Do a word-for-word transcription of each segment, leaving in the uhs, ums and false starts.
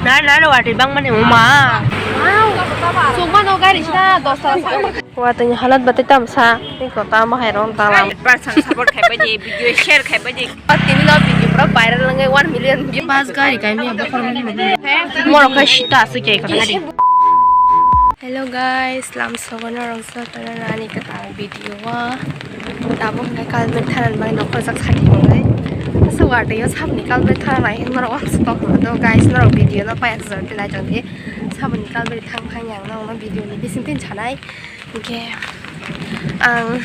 Nai nai watwi bangmani wngma. Chukmano gari sida dosta. Watwini halat batwi tamsa. Tei kota bahai rok dalam. Person support khai bai di, video share khai bai di. Tini no video pura viral wngwi one million view. Bus gari kaimi abo khoroknwi. Morok khai sita aswk jai kota gari. Hello guys, lam sogo norok jotono ani kwtal video o. Tabuk hwnkhe Kalbari thanani bagwi nokhrojak sakhi hwnwi. Aswk watwi o saboni Kalbari thana nai hwnwi norok uansuk tongma do guys, norok video no paiya jora twi naitongdi. Saboni Kalbari thang thang yang norokno video ni bising tin sanai. Hwnkhe ang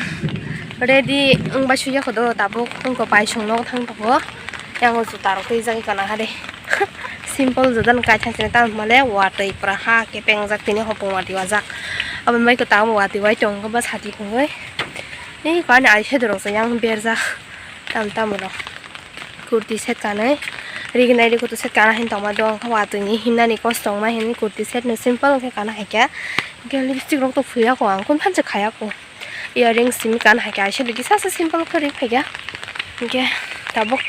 ready wngbai suya kho do, tabuk wngkha paisong nogo thang tongo. Yang o juta rok twijak kana hade. Simple jodan kaisa sini tamo hwnmale watwi pura ha kepeng jak tini hopong watwi wajak. Abo mai kwtal watwi wai tongo ba sati khungwi. Ei kani ai side rok se yang berjak tam tamo rok. Kurti set kanwi rignai rikhutu set kana hin tongma dong watwini himnani kos tongma hin kurti set no simple khe kana hai khe. Hwnkhe lipstick rok to phuya kho ang kun phan se khaya kho. Earrings simi kan hai khe aise digi sa sa simple khe ri phaikha. Hwnkhe tabuk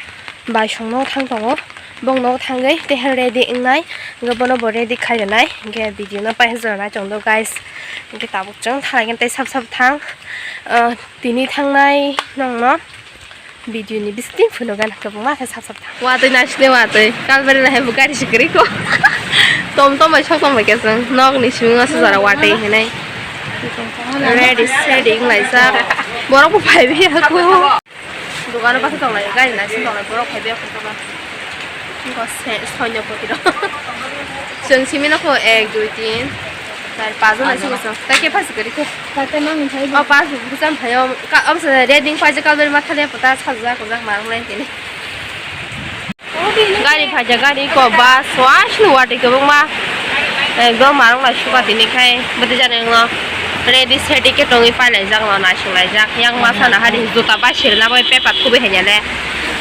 baisongno thang tongo, bongno thangwi tei ready wngnai, hwnkhe bono bo ready khai rwnai, hwnkhe video no paisa jora nai tong do guys. Hwnkhe tabuk chwng thalai khe tei sap sap thang, ah, tini thangnai nongno. Video ni bising phunukgana kwbangma khe sap sap thang. Watwi naisine watwi. Kalbari nahai bo gari se kwrwi kho. Tom tom bai sok tong bai khe chwng. Nok ni simi o se jora watwi hinai. Ready sedi wng laijak. Borok bo phai bai ya kho. Dogano basa tong lai, gari naising tong lai, borok phai bai ya kho. Soinopoti rok. Chwng simi no kho ek, dui, tin. Char, pajona sini so. Tei khe phasi kwrwi khe. Tate mang phai. O pas bwsam phaio. Ka, o bwsa ready phai je Kalbari ma thale pota sajak kujak ma wng lai tini. Gari phai ja, gari ko bus was no wati kwbangma. Ekdom ma wng lai suka tini khai. Bwtwi jani wng no. Ready sedi khe tongwi pai lai jak no naising lai jak. Yang masa na hari juta bai sirna bai pepa thubi hanya le.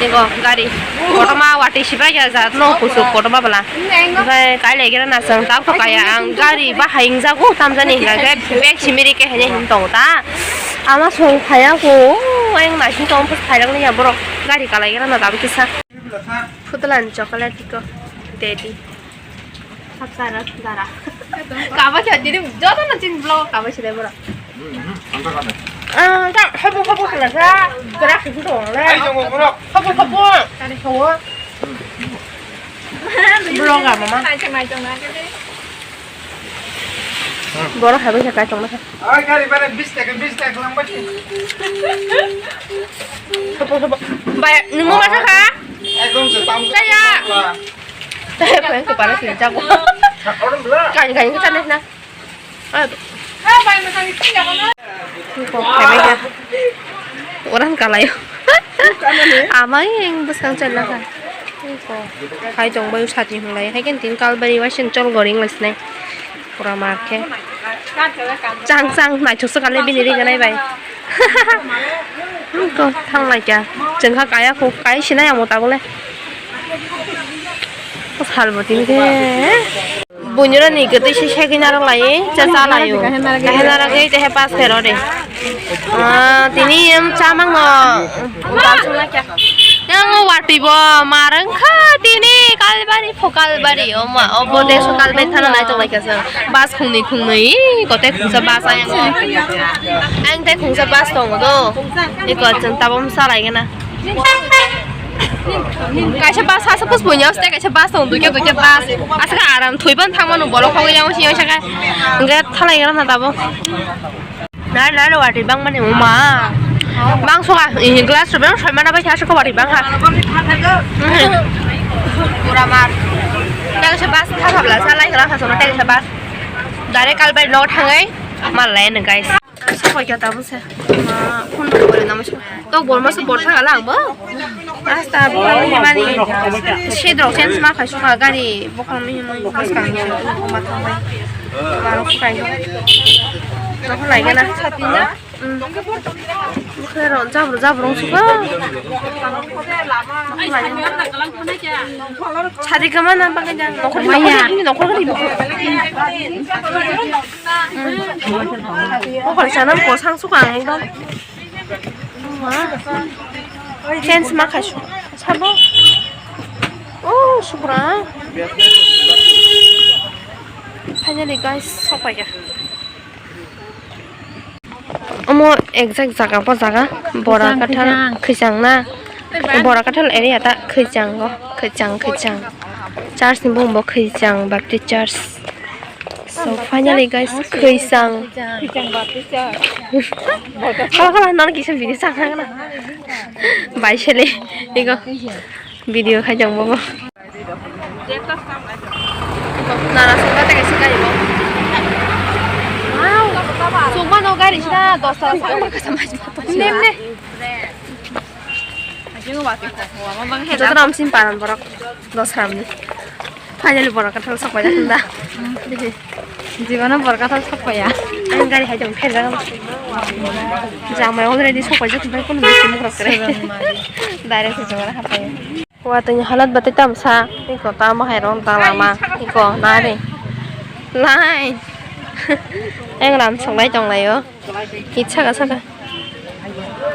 Ego gari. Kotorma wati sibai ya jat no kusuk kotorma bwla. Oke, kailai gana nasang tang to kaya ang gari bahai wngjago tamjani hingka khe bag simi rikhe hini hin tongo ta. Ama song phaya ko, ayang naising tong phus phailang ya borok gari kalai gana na dabi kisa. Phutulan chocolate ko daddy. Sapsara dara. Kaba kya diri joto na chin vlog kaba sile borok. Ah, ta habu habu kala sa. Gerak itu dong le. Habu habu. Tadi hawa. Belum nggak, Mama? Borok habi sa kai tong na. Ai, gari bara bis taka, bis taka lang ba. Habu habu. Bay, nunggu masa ka? Ekdom se tam. Saya. Peng kepala sini jago. Kain kain kita nih nah. Orang kalai. Amai yang besang celaka. Hai tong bayu sati hulai. Hai kan tin Kalbari wasin chol goring lesne. Pura marke. Chang chang nai chusuk ale bini ri ganai bai. Ko thang lai kya. Chengkha kaya ko kai sinai amo tagole. Salbo tin ke. Bunyura ni gati si segin arok lai, cha cha lai o. Kahe nara gai, cha he pass phero de. Ah, tini em cha mang no. Yang wati bo, marang kha tini, Kalbari pho Kalbari, o ma, o bo de so Kalbari thana nai tong lai kha sa. Bus khungni khungni, kote khungsa bus ayang. Ang te khungsa bus tong do. Iko chang tabam sa lai gana. Kaisa bus asa pus punya, kaisa bus tong, duikhe duikhe bus. Asa khe aram thuiban thangmano borok kho yang sing saka. Hingke thalai gana na tabo. Nai nai wati bang mani uma. Bang soka ini glass rubber soi mana bai sa soka wati bang ha. Pura mar. Kaisa bus tha thabla sa lai kala sa sono kaisa bus. Direct Kalbari no thangai mal lai ne guys. Sakoi kya tabuk se. Ma, phone number na mo. Tok bor ma se bor thang ala ang bo. Asta bo ni mani. Se drok chen ma khai suka gari bokol ni mo bas kan ni ma thang bai. Ma ro kai. Tok lai gana. Hmm. Bukhai ron jabro jabro suka. Sadi kama na pakai jang. Nokor maya. Nokor gari. Kokor sanam kosang suka ang ekdom. Change ma khai sabo. Oh, subra. Finally guys, sokphaikha. Omo exact jaga, bo jaga bora kathal khwijang na. Bora kathal area ta khwijang o, khwijang, khwijang. Church ni bumung bo khwijang Baptist Church. So finally guys, khwijang. Hala hala nang kisa video chang na. Bai sele, ego video khaijang bo. Nara songkha tei kaisa gari bo. Wow. Songma no gari sida dos ta. Songma kasa mas. Nem ne. Joto ram sin paran borok dos ram ni. Finally borok kathal sok pai da. Jibono borok kathal sok pai ya. Ang gari hai jong pher jaga. Jang mai already sok pai jak bai kono mesti mukrok kre. Direct se jora hapai. Watwi ni halat batwi tamsa, iko tamo hai rong tang lama, iko nari. Lai. Eng ram songlai tong lai o. Kit saka saka.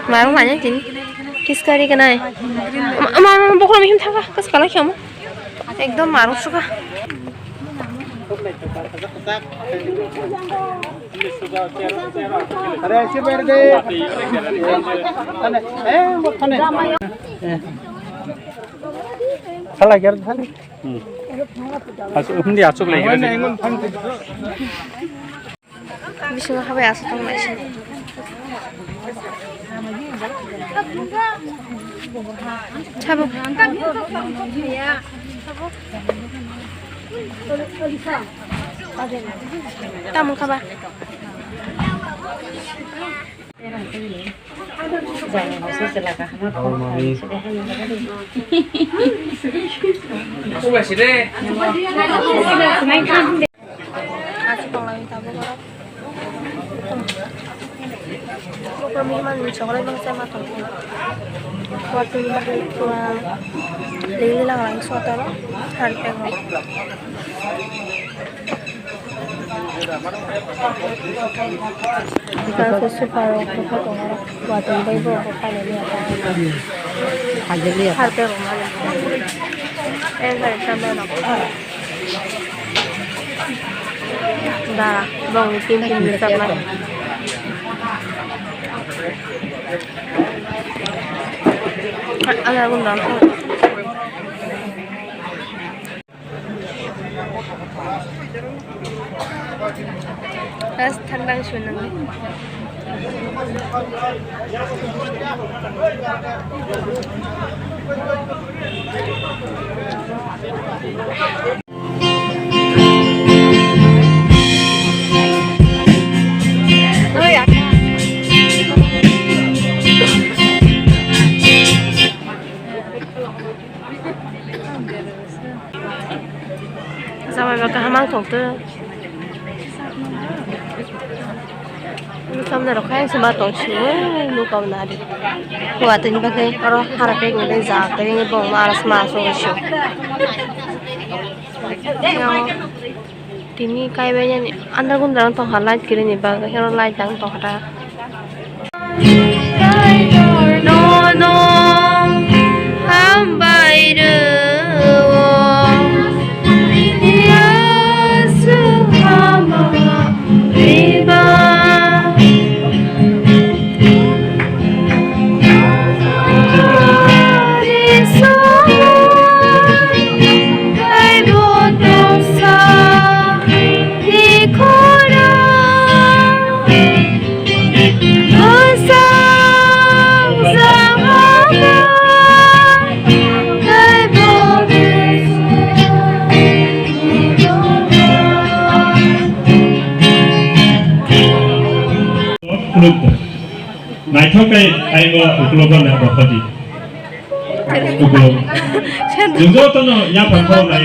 Marung manya tini. Kis kari kanai. Ama, ama, ama, bokol mihim thaka, kas kala khiam. Ekdom marung suka. अरे ऐसे बैठ गए। खाने, ए, वो खाने। खाला क्या खाने? Hmm. Asuk, hindi asuk lagi. Bisingo habai asuk tong lai sini. Sabo. Tamung kaba. Aswk tonglai tabuk oro. Bokol mihman ni chokolai mangsa ma tongkha. Watwi bahai pura lili lang lang sotaro harpego. Bwkha khe super rok bwkha tongo. Watwi bai bo bwkha nini ata. Harpego mani. Eng hai chamai rok. Dara, bongni tin tin rijak nai. Ada gunda. Gas thandang sunang. Jamai ba kaham ang tongtwk. Samna rok khe sima tong sio, nukao nari. Hua tini bagwi oro harapek ni ja tei bongma aras ma asuk sio. Tini kaibainani andar gundar tongkha light kwrwini bagwi, hero light ang tongkha ta. Kaitor nono hambai rwo, Yasu hama riba. Khulumkha. Naithok khe ayung ukulok no rwphadi. Ukulok. Nwng jotono yaphang khorok nai.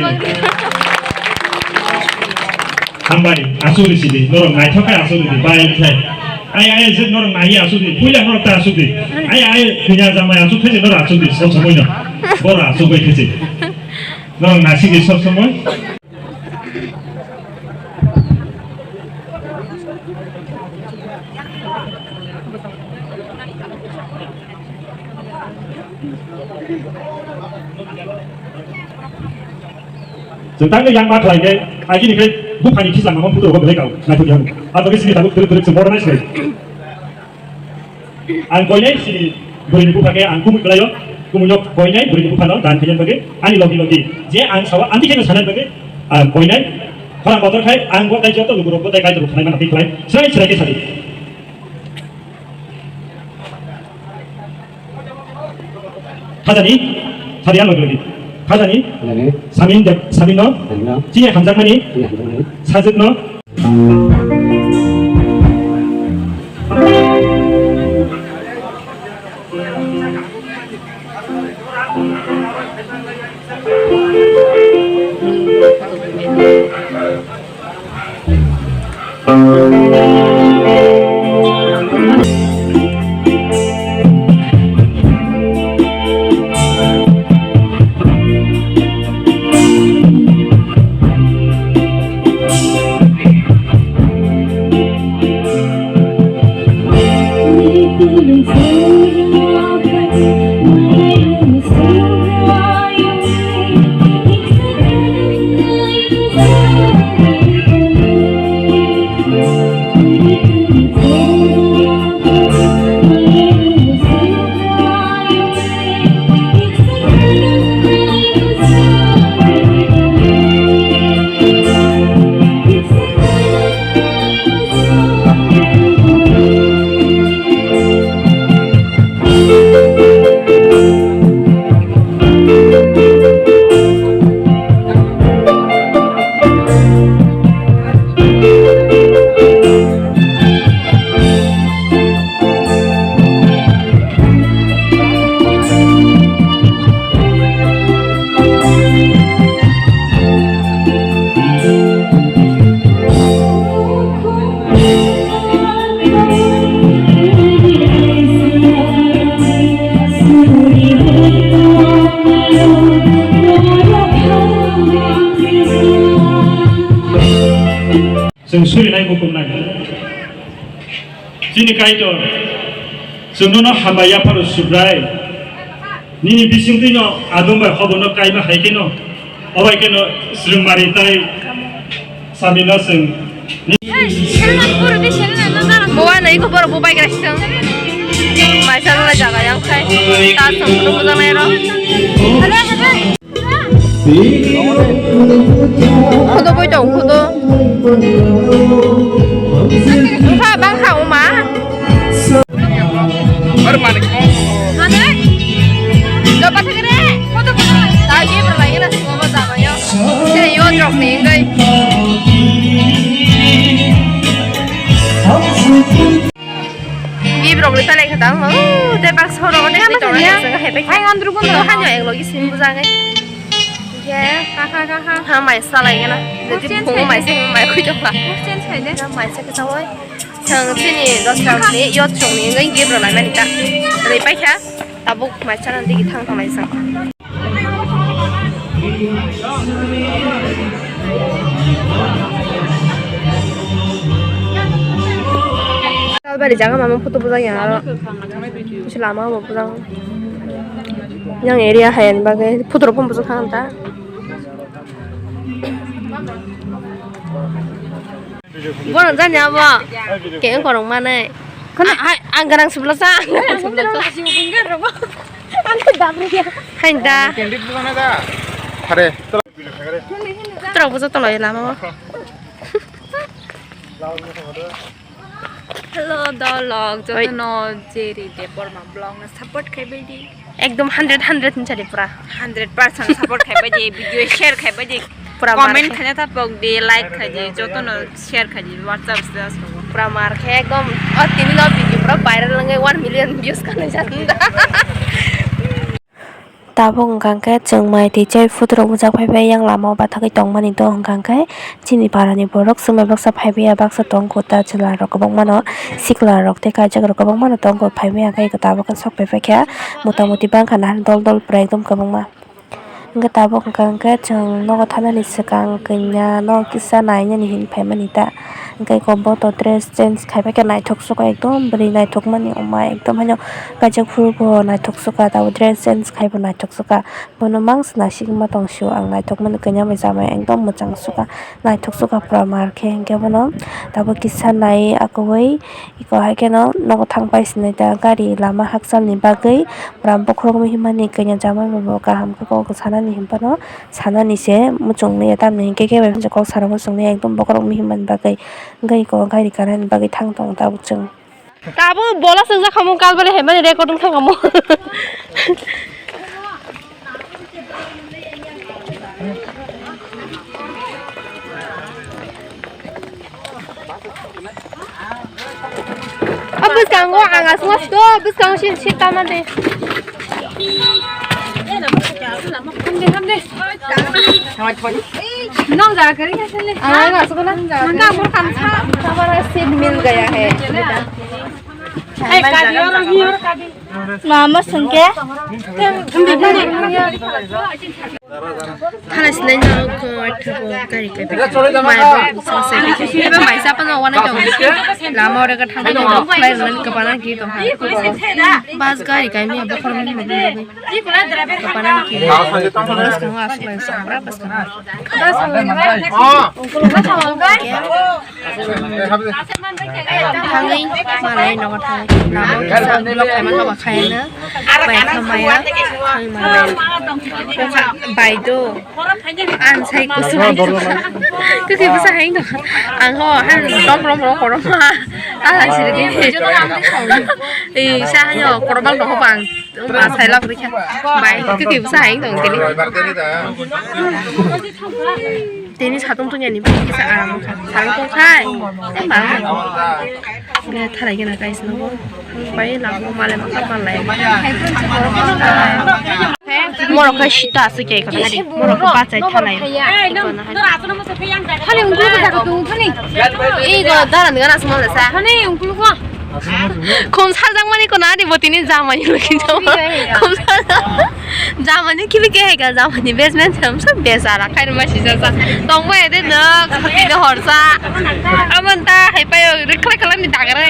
Hambai, asuk risi di, norok naithok khe asuk risi di, bai khai. Ai, ai, je norok nai asuk di, puila norok ta asuk di. Ai, ai, puila jamai asuk khe norok asuk di, sob somoi no. Boro asuk bai khe. Norok nasik di sob somoi. Chwng tangwi yang ma khlai khe, agini khe Buphani khichlang mama phutu rogo belai kau, naithok yang. Abo khe sini tabuk twrwk twrwk se modernized lai. Ang koinai sini bwrwini bupha khe ang kumui kwlaio, kumuino koinai bwrwini buphano dan khaina bagwi ani logi logi je ang sawa anti kheno sanai bagwi ang koinai khorang kotor khai ang bo tai joto lukurok bo tai kaitor khanai mana twi khlai srai srai khe sadi. Khajani, khajani, khajani, khajani, samin, samin no, samin no, chini hamjakmani, chini hamjakmani, sajwk no. Chwng surinai mukumnai. Chini Kaitor, chwng nono hambai yapharo Subrai. Nini bisingtwino adum bai hobono kaima hai kheno, obai kheno swrwngmari tai samino chwng. Bo uanai khe borok bo bike rok song. Maisa rwlai jaga yang khai. Ta song phuru bujak nai rok. Khodo boi tong khodo. Wngkha bangkha oma. Hane? Joba thangre. Khodo khodo. Dagi berlai na suma ba jamayo. Sini yo jok ni ngai. Gift rok le talai kha tang. Oh, te box rok ne. Hai, andru gun. Hanya ek logi sim bujang ai. Ye, kha kha kha kha. Ha, mai salai gana. Jadi phungo mai se mai khui jokla. Change hai de. Mai se kha wai. Chang chini dos rok ni yot chong ni ngai gift rok lai mani ta. Ri pai kha. Tabuk mai chana digi thang thang lai sang. Salbari jaga mama photo bujak ya aro. Kusi lama bo bujak. Yang area hai bagwi photo rok bujak thang ta. Bono jani abo keng korok manai. Khana hai ang garang sibla sa. Hai da. Khare. Trok bo joto loi lama. Hello dolok, joto no Jerry Debbarma vlog no support khai bai di. Ekdom hundred hundred hinchari pura. Hundred percent support khai bai di, video share khai bai di. Pura comment khai ta pok di, like khai di, joto no share khai di, WhatsApp status rogo. Pura mar khe ekdom o tini no video pura viral wngwi one million views kanwi jatni da. Tabuk hwnkha khe chwng mai twi chai photo rok bujak phai phai yang lama o bathagwi tongmani do hwnkha khe chini para ni borok swmai baksa phai maya baksa tongo ta chwla rok kwbangma no sikla rok tei kaijak rok kwbangma no tongo phai maya khe tabuk khe sok phai phai kha mota moti bangkha na dol dol pura ekdom kwbangma hwnkhe tabuk hwnkha khe chwng nogo thanani swkang kanya no kisa nainani hinwi phai mani ta. Hingke eko bo to dress change kaipai khe naithok sukha, ekdom bwrwi naithok mani wngma ekdom haino kaisa phuru bo naithok sukha, tabuk dress change khaibo naithok sukha, bono mangsa naisingma tong sio ang naithok mani kanya bai chamai ekdom mwchang sukha, naithok sukha pura mar khe hingke bono tabuk kisa nai akwui eko hai kheno nogo thang pai sinai ta gari lama hakchalni bagwi pura bokhorok mihimani kanya chamai bai bo kaham khe kok sanani hinphano. Sanani se muchungni ya tamni hinkhe kebo kok sana muchungni ekdom bokhorok mihimani bagwi, wngkha eko gari kanani bagwi thang tongo tabuk chwng. Tabuk bola swngjak khamung kalbari hai mani recording thang kamo. O bwskango ang aswk aswk o bwskango sin sin tama de. Hamde, hamde. Nong jaga kari ka sele. Ang aswk na. Nang ka mur kam sa. Hamara seat mil gaya hai. Hai, kadi aur hi aur kadi. Mama sungke. Thala sinai no ko thabo gari kai bai. Mai bo sa se. Eba mai sa pa no wana jong. Lama ore ka thang no khlai ran ka bana ki to ha. Bas gari kai mi bo khor mi mo bi. Ka bana ki. Bas ka wa sa ba bas ka. Thangwi malai nogo thangwi lama kisa block khaima nogo khaina bai khamaya thangwi malai kokha bai do an sai kusu hai kwkhwi bwsa hai no ang ho han dom rom rom korom ma ta hai siri di ei sa hai no korom bang dong bang ma sai lok rikha bai kwkhwi bwsa hai no tini. Tini satung tungya ni bini kisa aram wngkha. Satung tungkhai. Tei ma wngkha. Be thalai gana guys nogo. Bai lama malai maka malai. Morok khai sita aswk ya ikha nadi. Morok khe bachai thalai. Thani ungkulu ko jaga tung thani. Ei go daran gana aswk malai sa. Thani ungkulu ko. Khum sarjakmani kono ani bo tini jamani lwkhe jama. Khum sarjak. Jamani kibi khe hai ka jamani best man sam sam best ara khai ma sisa sa. Tongbo ede no khati de horsa. Amon ta hai payo rikhle khala ni dagre.